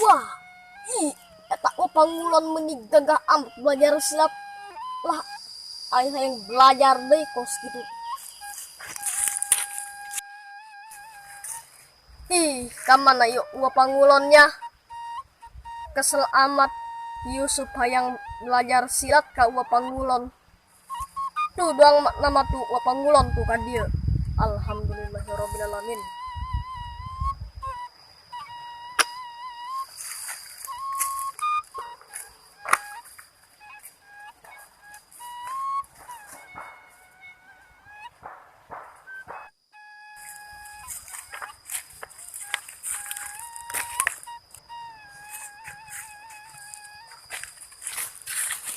Wah, ih, eta mah pangulon meuni gagah amat belajar silat. Lah, aing hayang belajar deui kos kitu. Ih, ka mana yuk Wa Pangulonnya? Kesel amat Yusuf hayang belajar silat ka Wa Pangulon. Tuh doang nama tuh Wa Pangulon tuh ka dieu. Alhamdulillahirabbil alamin.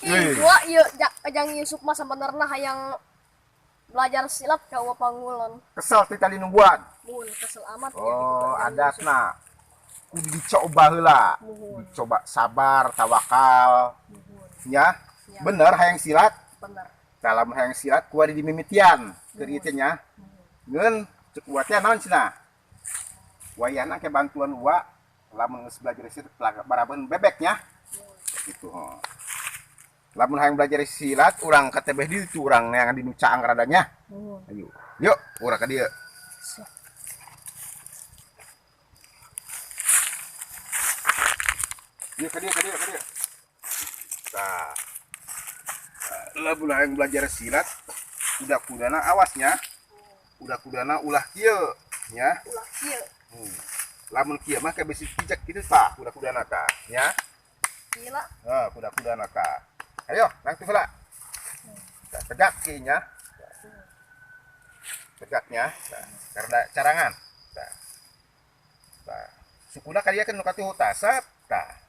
Ih, gua ieu jang Yusuf mah sabenerna hayang belajar silat ka Wa Pangulon. Kesel ti tadi nungguan. Mun kesel amat ya gitu Oh, jang Yusuf. Adatna kudu dicoba heula. Muhun. Dicoba, sabar, tawakal. Muhun. Ya. Ya. Bener hayang silat? Bener. Dalam hayang silat kuari dimimitian keur ieu teh nya. Ngeun cek uwa teh naon cenah? Wayahna ke bantuan uwa lamun geus belajar silat barabeun bebeknya. Gitu. Oh. Lamun hayang belajar silat urang ka tebeh di ditu, urang neangan di nu caang radanya. Muhun. Ayo. Yuk, urang ka dieu. Siap. Yuk ka dieu, ka dieu, ka dieu. Tah. Lamun hayang belajar silat, kuda-kudana awasnya. Kuda-kudana ulah kieu nya. Ulah kieu. Lamun kieu mah ka bisi pijak kitu tah kuda-kudana tah nya. Gila. Nah, kuda-kudana tah. Ayo, langsung heula. Tah, tegak kieu nya. Tegaknya, tah, karena carangan. Tah. Tah. Sukuna ka dieu kan nu katuhu tah, set tah.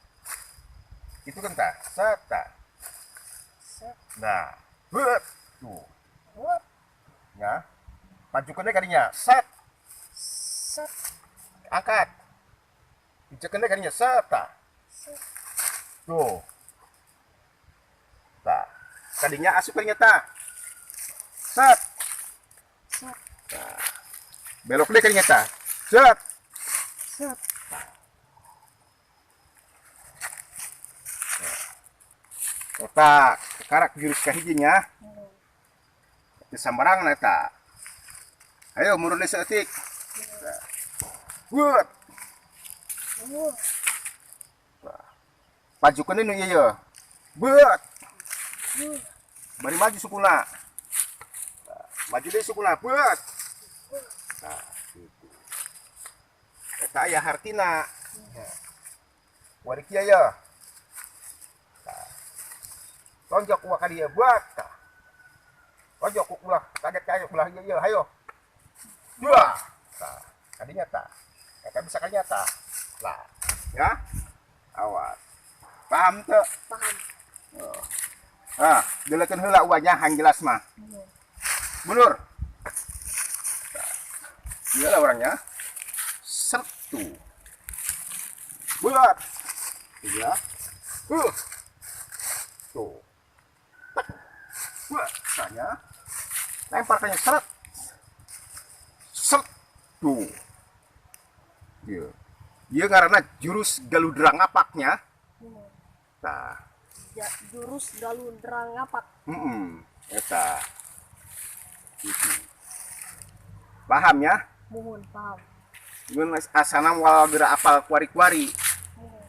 Itu kan tah, set tah. Set. Nah, heup. Tuh. Heup. Ya. Majukeun deui kadinya, set. Set. Angkat. Pijekeun deui kadinya, set tah. Set. Tuh. Tah. Kadinya asup kadinya tah. Set. Set. Tah. Belok deui kadinya tah. Set. Set. Eta karak jurus kahijinya. Teu sambarangan eta. Ayo mundur deui saeutik. Buat. Pajukeun deui nu ieu ye. Buat. Bari maju sukuna. Maju deui sukuna, buat. Nah, gitu. Eta aya hartina. Wari kieu ye. Tah. Tonjok ulah ka dieu, buat. Tah. Tonjok ulah kaget kaget ulah ieu ieu, hayo. Dua. Tah, kadinya tah. Eta bisa kadinya tah. Lah, ya. Awas. Paham teu? Paham. Oh. Ah, delekeun heula uanya hang jelas mah. Mundur. Iya lah orangnya. Satu. Buat. Iya. Tuh. Tek. Buat. Tanya. Lempar kayaknya seret. Seret. Tuh. Iya. Iya karena jurus galudra ngapaknya. Nah. Ya, jurus galudra ngapak. Eta. Gitu. Paham ya? Muhun, paham. Ngeun asana moal geura apal kuari-kuari. Muhun.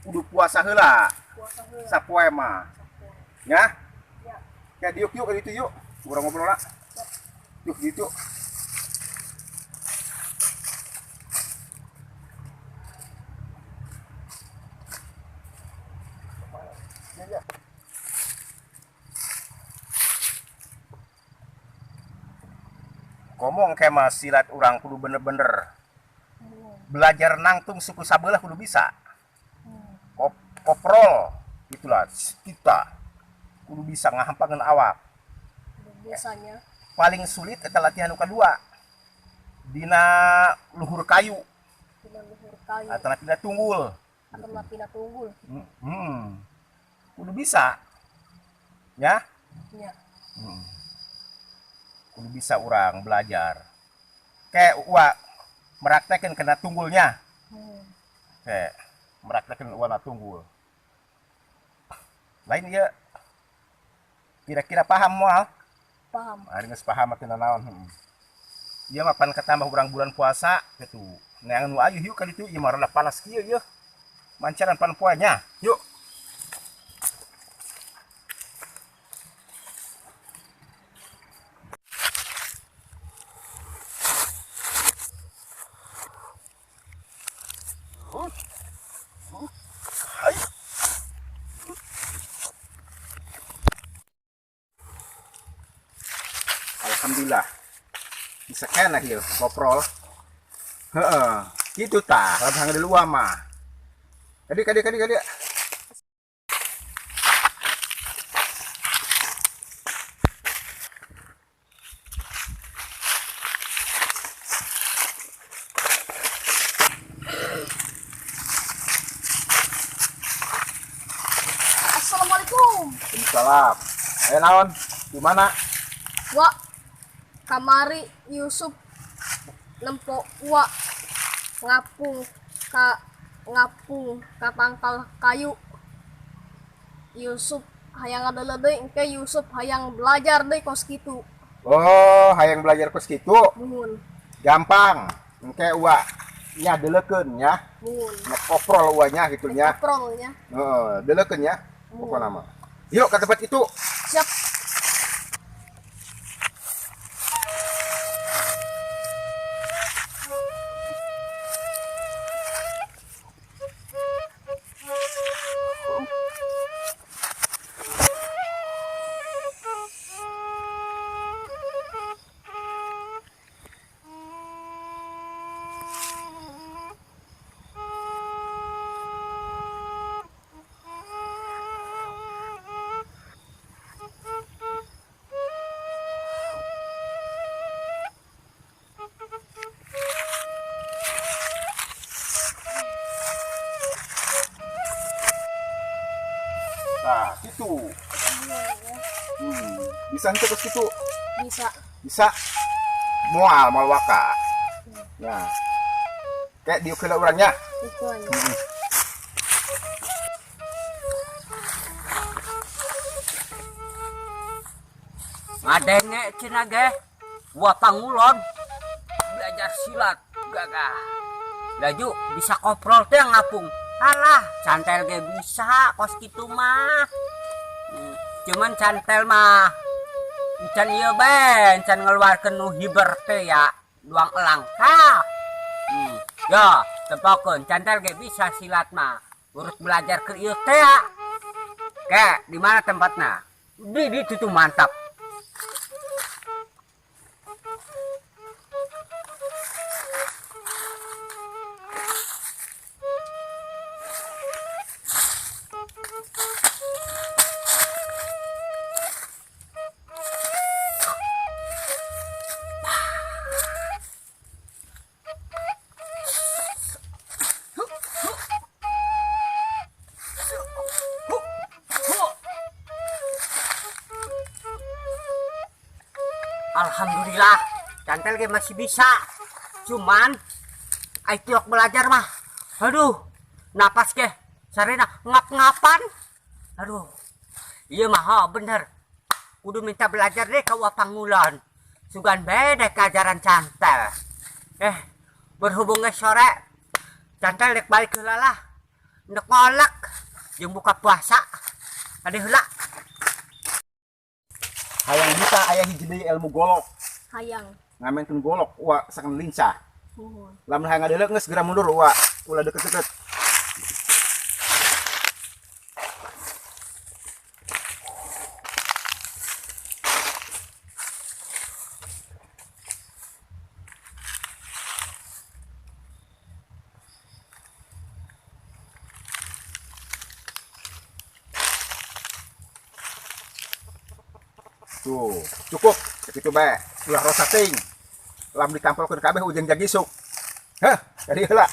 Kudu puasa heula. Puasa heula. Sapoe mah. Sapoe. Ya? Ya. Ya diuk yuk ka ditu yuk. Urang ngobrol lah. Siap. Yuk ditu. Ya, ya. Ngomong kayak mah silat urang kudu bener-bener belajar nangtung suku sabelah kudu bisa. Koprol itulah kita kudu bisa ngahampangan awak. Biasanya paling sulit eta latihan nu kadua dina luhur kayu. Dina luhur kayu. Atau tina tunggul. Atau tina tunggul. Kudu bisa ya. Nya. Kudu bisa urang belajar. Kayak uwa meraktekeun kena tunggulnya. Kayak meraktekeun uwa na tunggul. Lain ieu kira-kira paham moal? Paham. Ari geus paham atuh naon. Ieu mah pan ketambah urang bulan puasa gitu. Neangan nu ayu yuk ka ditu ieu mah rada panas kieu yeuh. Mancaran pan poe nya. Yuk. Alhamdulillah bisa kena ieu koprol. Heeh, kitu tah lamun di luar mah. Kadi kadi kadi kadi. Assalamualaikum. Waalaikumsalam. Aya naon? Di mana? Wa kamari Yusuf nempo wa ngapung ka tangkal kayu. Yusuf hayang ngadeuleu deui engke Yusuf hayang belajar deui kos kitu. Oh, hayang belajar kos kitu. Muhun. Gampang. Engke uwa nya deuleukeun nya. Muhun. Nek koprol uwa nya kitu nya. Koprol nya. Heeh, deuleukeun nya. Pokona mah. Yuk ke tempat itu. Siap. Nah, gitu. Bisa henteu kos kitu? Bisa. Bisa. Moal, moal waka. Nah. Kayak diuk heula urang nya. Ikuan. Ngadenge cenah ge wa pangulon belajar silat gagah. Laju bisa koprol teh ngapung. Alah, cantel ge bisa kos kitu mah. Cuman cantel mah encan ieu bae, encan ngeluarkeun nu hiber teh ya, duang elang. Ha. Ya, tempokeun cantel ge bisa silat mah. Urut belajar ke ieu teh ya. Ke, di mana tempatna? Di ditu tuh mantap. Alhamdulillah, cantel ge masih bisa. Cuman ai tiok belajar mah. Aduh, napas ge sarena ngap-ngapan. Aduh. Ieu mah ha, bener. Kudu minta belajar deh ka Wapangulon. Sugan bae deh ajaran cantel. Berhubung geus sore, cantel dek balik heula lah. Ndek ngolek jeung buka puasa. Ade heula. Hayang bisa aya hiji deui ilmu golok. Hayang. Ngamenkeun golok uwa sakan lincah. Muhun. Lamun hayang ngadeuleu geus geura mundur uwa, ulah deket-deket. Tuh, cukup sakitu bae. Ulah rosa teuing. Lamun ditampolkeun kabeh ujang jagisuk. Heh, jadi heula.